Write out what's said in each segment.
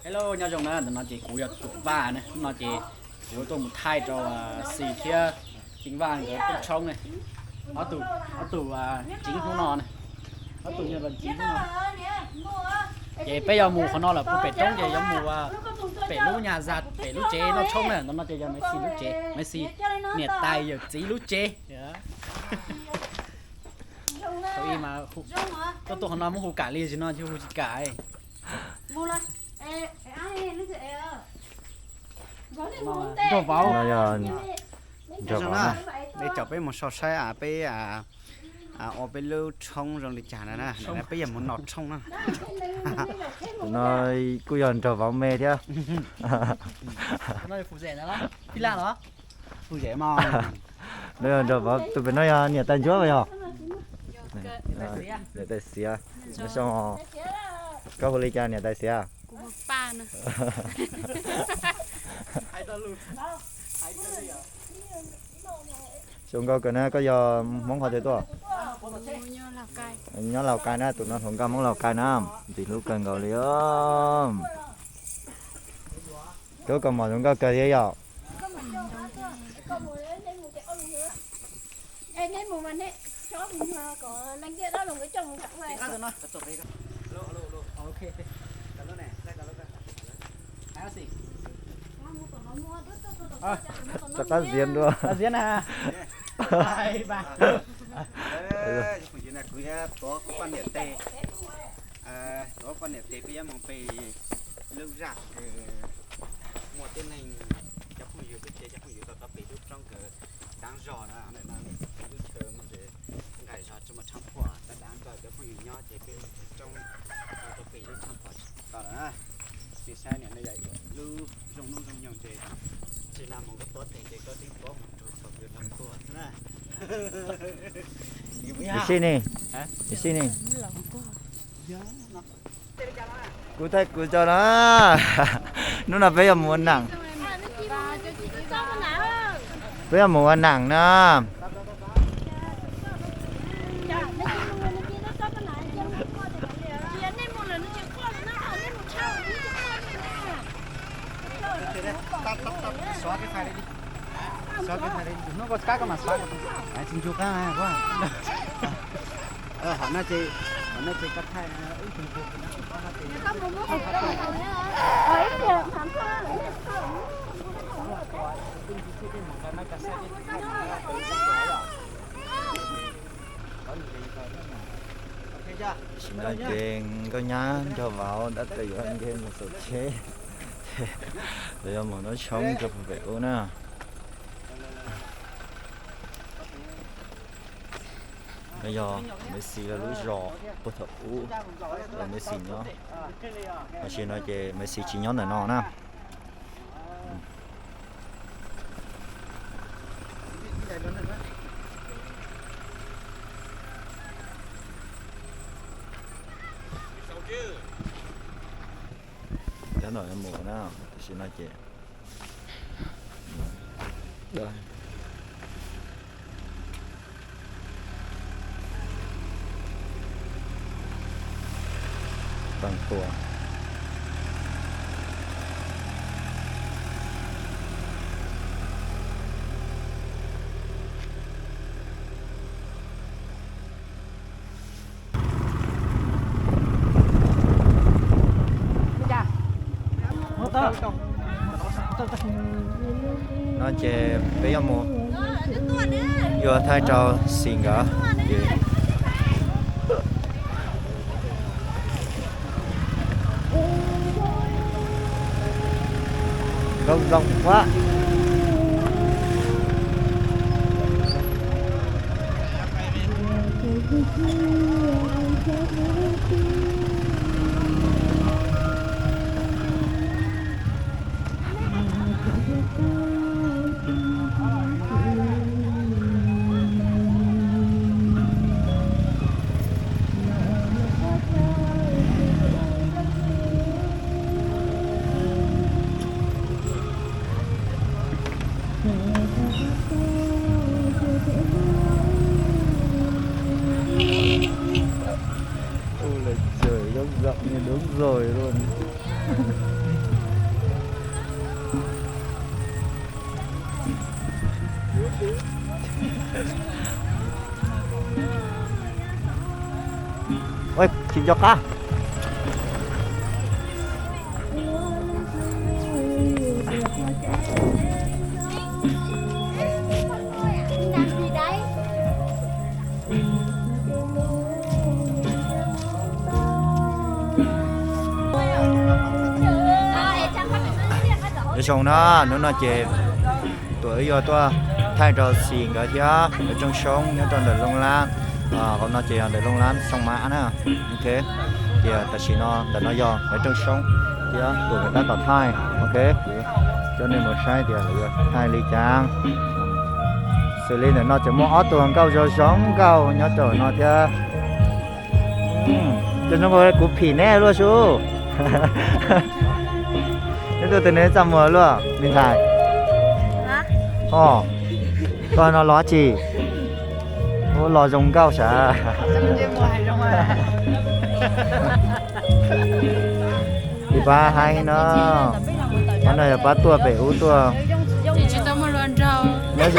Hello, nyob zoo na, ntawm no ces kuv yog Tuam Vaj na, hnub no ces kuv tuaj mus thaij rau Xis thiab Ceeb Vaj nkawd tub tshoob ne. Ob tug, ob tug tsev hnub no na, ob tug yog tsev hnub no. Ces peb yuav mus qhov no lawm, pem roob ces yuav mus pem lub nyab zaj pem lub tsev noj tshoob na, ntawm no ces yog Maiv Xis lub tsev, Maiv Xis niam tais yawm txiv lub tsev. Thaum ub mas tuaj tuaj qhov no muab hu kam li, tam sim no hu tsis kam. Nraug Vauv, nraug Vauv, peb caum peb mus sau saib peb ua peb lub tshoob zoo li cas na, peb yuav mus noj tshoob na. Tus no kuj yog nraug Vauv me thiab. Nraug Vauv, tus pem no yog niam tais Ntsuab yog? Niam tais Xiav. Nyob zoo, koj hu li cas niam tais Xiav? Zoo nkauj kawg na, koj yog Hmoob qhov twg tuaj? Nyob Lauj Kaim na, tus no hluas nkauj Hmoob Lauj Kaim na, ntxim hlub kawg nkaus li. Koj koj mom zoo nkauj kawg thiab yom? Rov qab ziab dua. Kuv tuav poj niam tes, tuav poj niam tes peb yuav mus pem lub zaj, muaj tib neeg cov phooj ywg peb tsev cov phooj ywg tau tau pem lub roob kawg daav zog na, lub chaw muaj nqaij zog tsis muaj tshab phuam, tab daav zog cov phooj ywg nyob ces peb lub roob tau pem lub tshab phuam tau lawm. Sis saib niam no yog lub zoo hnub zoo nyoog ces tsis na mus koj tuav tes ces koj tib tuav mus rau thaum kws rov tuaj xwb na. Sim sij ne, sim sij ne. Kuv thaij kuv tso na. Hnub no peb yuav mus ua nam. Peb yuav mus ua nam na. Hnub koj tsis qab koj mam xav, tsis ntsug qab. Hom no ces, hom no ces koj thaij wb tus ntsug. Tam sim no ces nkauj nyab nrog vauv dab tawm yuav nce mus saum tsheb, lawv yuav mus noj tshoob rau puag pem ub na. No yog Messi lawv lub zos puag thaum ub uas Messi nyob. Tam sim no ces Messi tsis nyob ntawm no na. Nyob no mus na, tam sim no ces tag tua. No ces peb yuav mus, yuav thaij rau Xis nkawd ces nkauj zoo qab. Tsis nco qab. Nyob zoo na, hnub no ces tuam wb yuav tuaj thaij rau Xis nkawd thiab nkawd rooj soob nyob rau ntawm Looj Lab. Hauv no ces yog ntawm Looj Lab Xoo Mab na. Ok, tias tam sim no ntawm no yog nkawd rooj soob thiab tuam nkawd tab tom thaij. Ok, kuv coj nej mus saib tias lawv yuav thaij li cas. Xws li ntawm no tseem muaj ob tug hluas nkauj zoo zoo nkauj nyob rau no thiab. Cov zoo nkauj, kuv phim neb luaj sub. Neb tuaj twg neb txaj muag luaj me ntxhais? Os, koj no los tsi? Ua los zoo nkauj sav. Ib pab haib no, pab no yog pab tuaj pem ub tuaj. Nyob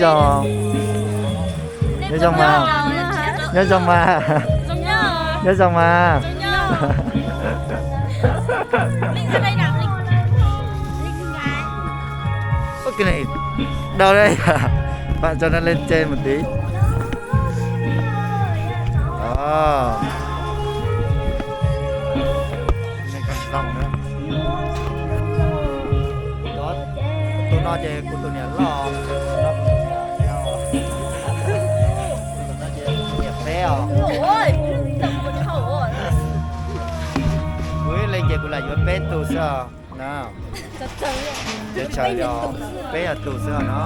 zoo, nyob zoo mas, nyob zoo mas, nyob zoo mas. Ua ke ne, dau li, pam tso no leej tse mus tid. Tus no ces kuv tus niam loj, tus no ces kuv niam peb os. Kuv ib leeg ces kuv lam yuav peb tus xwb os. Ces tsawg li os, peb yog tus xwb os no.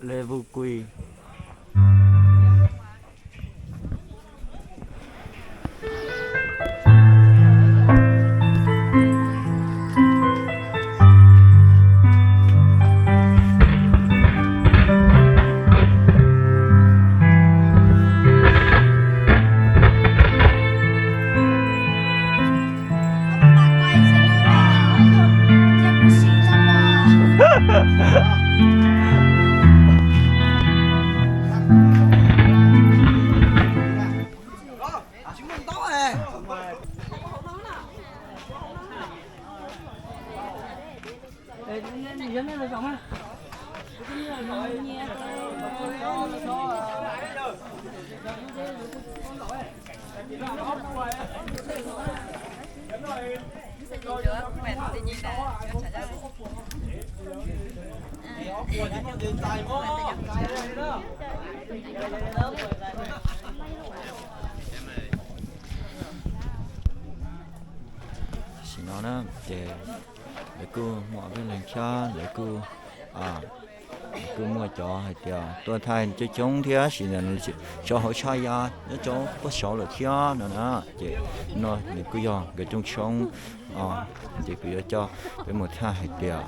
Lê Vu Quy. Tam sim no na, ces lawv kuj muaj ob peb leeg thiab, lawv kuj, kuj muaj cov hais tias tuaj thaij coob coob thiab, sim ntawd tso hauv tshaj ya nyob rau puag saud lawm thiab no na. Ces no nws kuj yog nkawd rooj tshoob, ces kuv yuav coj peb mus thaij hais tias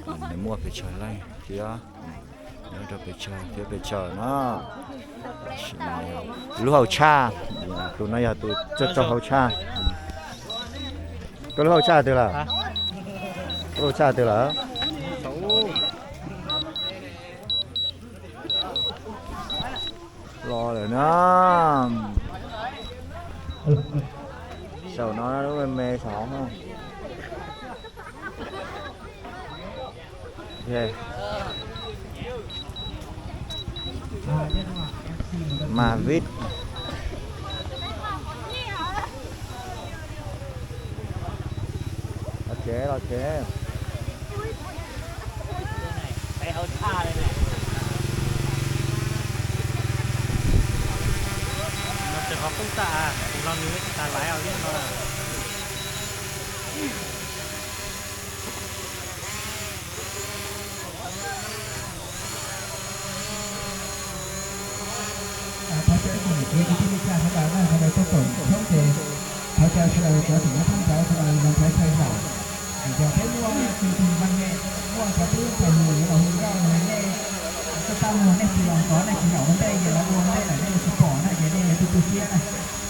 nws muaj pes tsawg leej thiab, nyob rau pes tsawg thiab pes tsawg na. Lub hauv tshaj, tus no yog tus tso hauv tshaj. Koj lub hauv tshaj twg lawm? Koj lub hauv tshaj twg lawm? Los lawm na. Saum no lub me me saum no. Mas vib. Los tsev, los tsev. No tseem qhov qub tag, tus no nws tsis tas laiv os, ib no. Ces kwv tij neej tsa sawv daws na, sawv daws tuaj koom tshoob ces thov caw sawv daws cov tseem nyob thoob plaws sawv daws los nrhiav chaw zaum. Vim yog peb muaj chương trình văn nghệ, muaj cov tub ntxhais hluas yuav los hu nkauj no, nej tuaj pab muag, nej tsis los tod nej tsis zaum ua ntej ces lawv ua ua ntej lawm nej yuav tsis pom na, ces nej yuav tu tu siab na.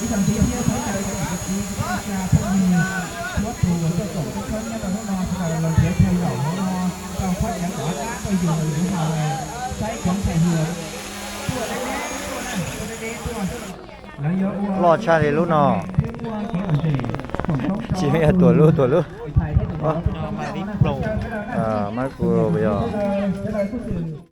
Ib zaug ntxiv thiab thov caw ib tsoom kwv tij neej tsa phooj ywg txhua tus uas tuaj koom tshoob nyob rau hnub no sawv daws los nrhiav chaw zaum hauv no rau qhov cov tom qab tuaj yug yus hauv saib cov ntxhais hluas tuaj deb deb tuaj na, tuaj deb deb tuaj. Loj tshaj li lub no. Tsis yog tuam lub, tuam lub. Mab kuv yog